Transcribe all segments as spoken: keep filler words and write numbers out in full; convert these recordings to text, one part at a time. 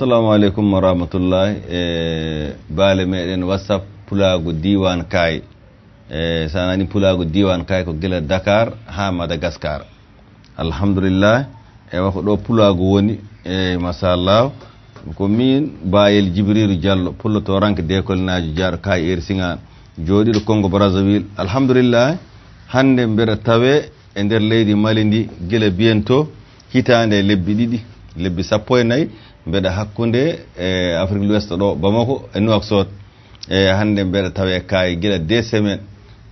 Assalamu aleykum wa rahmatullahi. E baale meɗen WhatsApp, pulaagu diiwaan kaay. E so a nani pulaagu diiwaan kaay, ko gila Dakar haa Madagaskar. Alhamdulillah. Ewa, ko ɗo pulaagu woni. E machallah. Ko min Bayel Jibriru Diallo, pullo to ranke dekolinaaji jaaɗo kaay eri siŋaan. Jooɗiiɗo Congo Brazzaville. Alhamdulillah. Hannde mbeɗa tawe e nder leydi Mali ndi gila bientôt hitaande e lebbi ɗiɗi, lebbi sappo e nayi, mbeɗa hakkunde e Afrique de l'Ouest ɗo, Bamako e Nouakchott. E hannde mbeɗa tawe kaay gila deux semaines.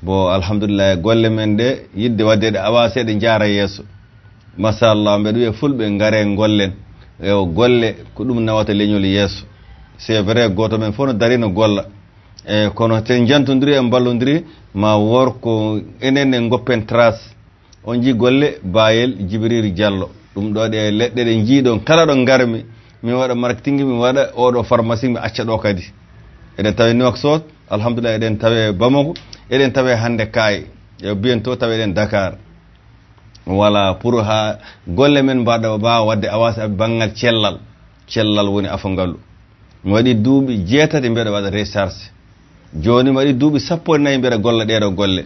Bon, alhamdulillah, golle men ɗe, yiɗde waɗde ɗe avancé, ɗe njaara yeeso. Machallah, mbeɗa wiya fulɓe ngare ngollen. E o golle, ko ɗum nawata leñol yeeso. C'est vrai, gooto men fof no dari no golla. E kono ten jantondiri e mballondiri, ma wor ko enen en goppen trace. On jii golle Bayel Jibril Diallo. Ɗum ɗo ɗe leɗɗe ɗe njiiɗon kala ɗo ngarmi, min waɗa marketing, min waɗa oɗo pharmacie, mi acca ɗo kadi. Eɗen tawe Nouakchott, alhamdulillah, eɗen tawe Bamako, eɗen tawe hannde kaay. E bientôt tawe eɗen Dakar. Voilà, pour haa golle men mbaɗa, mbaawa waɗde avancé banngal cellal. Cellal woni afo ngalu. Mi waɗi duuɓi jeetati mbeɗa waɗa recharge. Jooni mi waɗi duuɓi sappo e nayi mbeɗa golla ɗeeɗo golle.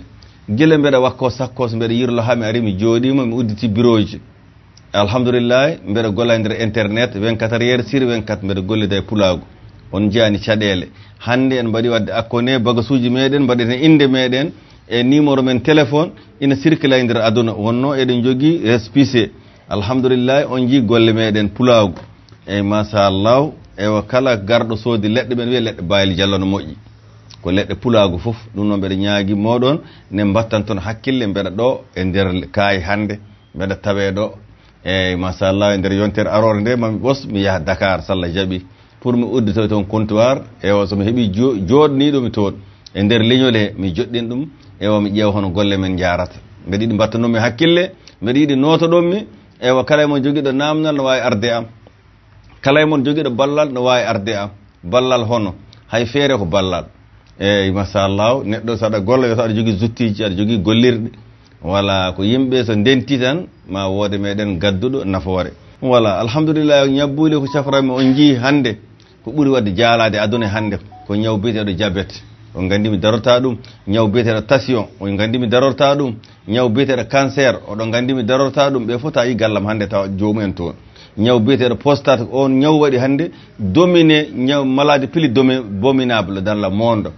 Gila mbeɗa wakko sakkos, mbeɗa yirlo haa mi ari, mi jooɗiima, mi udditi birooji. Alhamdulillah, mbeɗa golla e nder internet vingt-quatre heures sur vingt-quatre, mbeɗa gollida e pulaagu. On njiyaani caɗeele. Hannde en mbaɗi waɗde akkone, bagasuuji meɗen, mbaɗeten innde meɗen e numéro men téléphone, ina circula e nder aduna. Wonno eɗen njogii récépissé. Alhamdulillah, on njii golle meɗen pulaagu. Eyi, machallah. Ewa, kala garɗo soodi leɗɗe, ɓen wiya leɗɗe Bayel Diallo no moƴƴi. Ko leɗɗe pulaagu fof. Ɗum noon, mbeɗa ñaagi moɗon, ne mbattan toon hakkille, mbeɗa ɗo e nder kaay hannde, mbeɗa tawe ɗo. Eyi, machallah, e nder yontere aroore nde, mami ɓos, mi yaha Dakar, so Allah jaɓi, pour mi udditoy toon comptoir. Ewa, so mi heɓi jo-, jooɗniiɗo mi toon e nder leñol he, mi joɗɗin ɗum. Ewa, mi ƴeewa hono golle men njaarata. Mbeɗa yiɗi mbattanoo mi hakkille, mbeɗa yiɗi nootoɗon mi. Ewa, kala e mon jogiiɗo naamnal no waawi arde am. Kala e mon jogiiɗo ballal no waawi arde am. Ballal hono? Hay feere ko ballal. Eyi, machallah, neɗɗo so aɗa golla, yo so aɗa jogii zuttiiji, aɗa jogii gollirɗe. Wala ko yimɓe so ndenti tan, ma woode meɗen gadduɗo nafoore. Wala, alhamdulillah, ñabbuuli ko cafranmi, on njii hannde ko ɓuri waɗde jaalaade aduna e hannde, ko ñaw biyeteeɗo diabète. On nganndi mi darorta ɗum. Ñaw biyeteeɗo tension, on nganndi mi darorta ɗum. Ñaw biyeteeɗo cancer, oɗon nganndi mi darorta ɗum. Ɓe fof ta yi gallam hannde tawa joomumen toon. Ñaw biyeteeɗo prostate, on ñaw waɗi hannde dominé, ñaw maladie plus domi-, abominable dans le monde.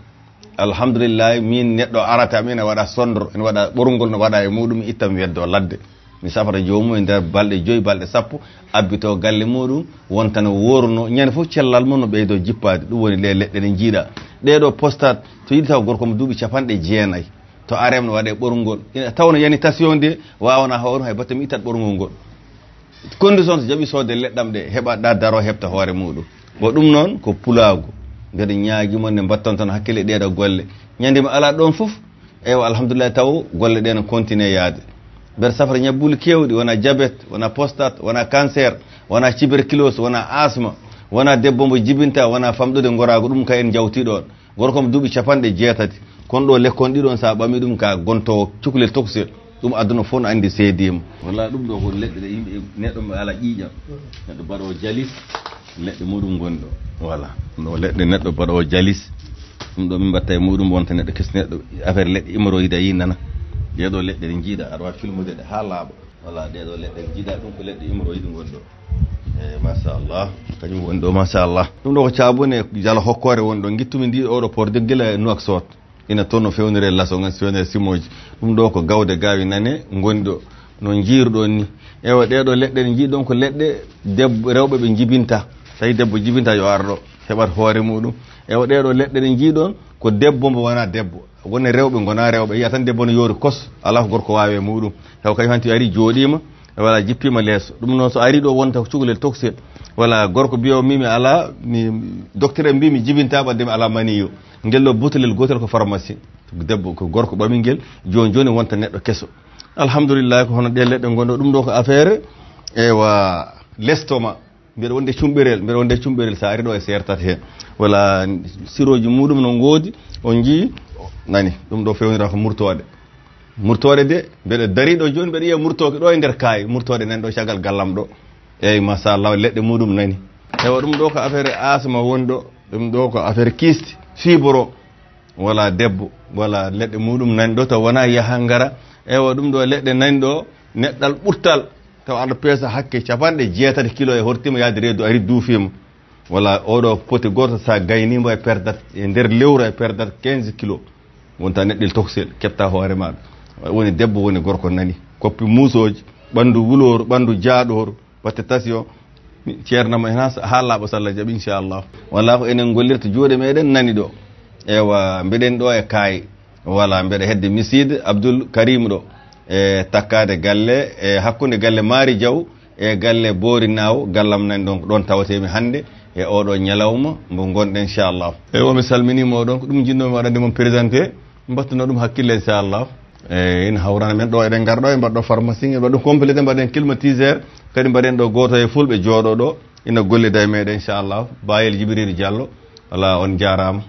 Alhamdulillah, min neɗɗo arata, min ene waɗa sondro, ene waɗa ɓorngol, no waɗa e muɗum, ittam weddo ladde. Mi safata joomum e nder balɗe joyi, balɗe sappo, abbito galle muɗum, wonta no wooruno. Ñande fof cellal mum no ɓeydo jippaade. Ɗum woni ɗe leɗɗe ɗe njiiɗa. Ɗeɗo prostate, to yiɗi taw gorko mo duuɓi capanɗe jeenayi, to arem no waɗe ɓorngol. Ina taw no yani tension de, waawana hoore hay batte mi ittat ɓorngol ngol. Condition so jaɓi soode leɗɗam ɗe, heɓa ɗa daro heɓta hoore muɗum. Bon, ɗum noon ko pulaagu. Mbeɗa ñaagi mon ne mbatton tan hakkille ɗeɗo golle. Ñande mi ala ɗon fof, ewa, alhamdulillah, taw golle ɗe no continue yaade. Mbeɗa safra ñabbuuli keewɗi, wona diabète, wona prostate, wona cancer, wona tuberculose, wona asma, wona debbo mo jibinta, wona famɗude ngoraagu, ɗum ka en jawti ɗon. Gorko mo duuɓi capanɗe jeetati. Kono ɗo lekkon ɗiɗon, sa ɓami ɗum ka gonto cukalel tokosel. Ɗum aduna fof no anndi seediima. Walla ɗum ɗo ko leɗɗe ɗe yimɓe, neɗɗo mo ala ƴiiƴam. Neɗɗo baɗoowo jalis, leɗɗe muɗum ngoni ɗo. Voilà. Ɗum ɗo leɗɗe neɗɗo baɗoowo jalis. Ɗum ɗo min mbatta e muɗum wonta neɗɗo kes neɗɗo affaire leɗɗe hémorroïde a yi nana. Ɗee ɗo leɗɗe ɗe njiiɗa, aɗa waawi filmude ɗe haa laaɓa. Voilà, ɗee ɗo leɗɗe njiiɗa ɗum ko leɗɗe hémorroïde ngoni ɗo. E machallah. Kañum woni ɗo, machallah. Ɗum ɗo ko caabune jala hokkoore woni ɗo. Ngittumi ndi oɗo porte gila e Nouakchott. Ina toon no fewnire laso ngan, fewnire simooji. Ɗum ɗo ko gawde gaawi nane ngoni ɗo. No njiiruɗon ni. Ewa, ɗee ɗo leɗɗe ɗe njiiɗon ko leɗɗe debbo, rewɓe ɓe njibinta. Tawi debbo jibinta yo ar ɗo, heɓat hoore muɗum. Ewa, ɗee ɗo leɗɗe ɗe njiiɗon ko debbo mbo wona debbo. Woni rewɓe ngona rewɓe. Yiya tan debbo no yoori kos, alaa ko gorko waawi e muɗum. Taw kañum hanti ari jooɗiima, wala jippiima leeso. Ɗum noon so ari ɗo wonta ko cukalel tokosel. Wala gorko biyo mi, mi alaa, mi docteur en mbi mi jibinta ɓadde mi alaa maniyo. Ngel ɗo butelel gootel ko pharmacie. Debbo ko gorko ɓami ngel, jooni jooni wonta neɗɗo keso. Alhamdulillah, ko hono ɗe leɗɗe ngonɗo. Ɗum ɗo ko affaire, ewa, l'estomac. Mbeɗa wonde cumɓerel, mbeɗa wonde cumɓerel, so ari ɗo e seertat heen. Wala sirooji muɗum no ngoodi, on njii, nani, ɗum ɗo fewnira ko murtooɗe. Murtooɗe de, mbeɗa dari ɗo jooni, mbeɗa yiya murtooki ɗo e nder kaay, murtooɗe nan ɗo caggal gallam ɗo. Eyi, machallah, leɗɗe muɗum nani. Ewa, ɗum ɗo ko affaire asma woni ɗo. Ɗum ɗo ko affaire kiste, fibre. Wala debbo, wala leɗɗe muɗum nani ɗo, taw wona yaha ngara. Ewa, ɗum ɗo leɗɗe nani ɗo, neɗɗal ɓurtal, taw aɗa peesa hakke capanɗe jeetati kilo e hortima yaade reedu, ari duufima. Wala oɗo poti goto, sa gaynimo e perdat, e nder lewru e perdat quinze kilo. Wonta neɗɗel toksel, keɓta hoore maɗa. Woni debbo, woni gorko nani. Koppi muusooji, ɓandu wulooru, ɓandu jaaɗooru, batte tension. Ceernam mo e ha, ha laaɓa, so Allah jaɓi, inchallah. Wala ko enen gollirta juuɗe meɗen nani ɗo. Ewa, mbeɗen ɗo e kaayi. Wala, mbeɗa hedde Misiid Abdul Karim ɗo. E takkaade galle, e hakkunde galle Maari Jaw e galle Boori Naaw, gallam nani ɗon, ko ɗon tawatemi hannde e oɗo ñalawma mbo ngonɗen, inchallah. Ewa, mi salminima oɗon, ko ɗum jinnomi waɗande mon présenté, mbattuno ɗum hakkille, inchallah. E ina hawrana men ɗo, eɗen ngar ɗo, e mbaɗɗo pharmacie, e mbaɗɗo complété, mbaɗen climatiseur, kadi mbaɗen ɗo gooto e fulɓe jooɗo ɗo, ina gollida e meɗen, inchallah. Bayel Jibril Diallo, wala, on jaarama.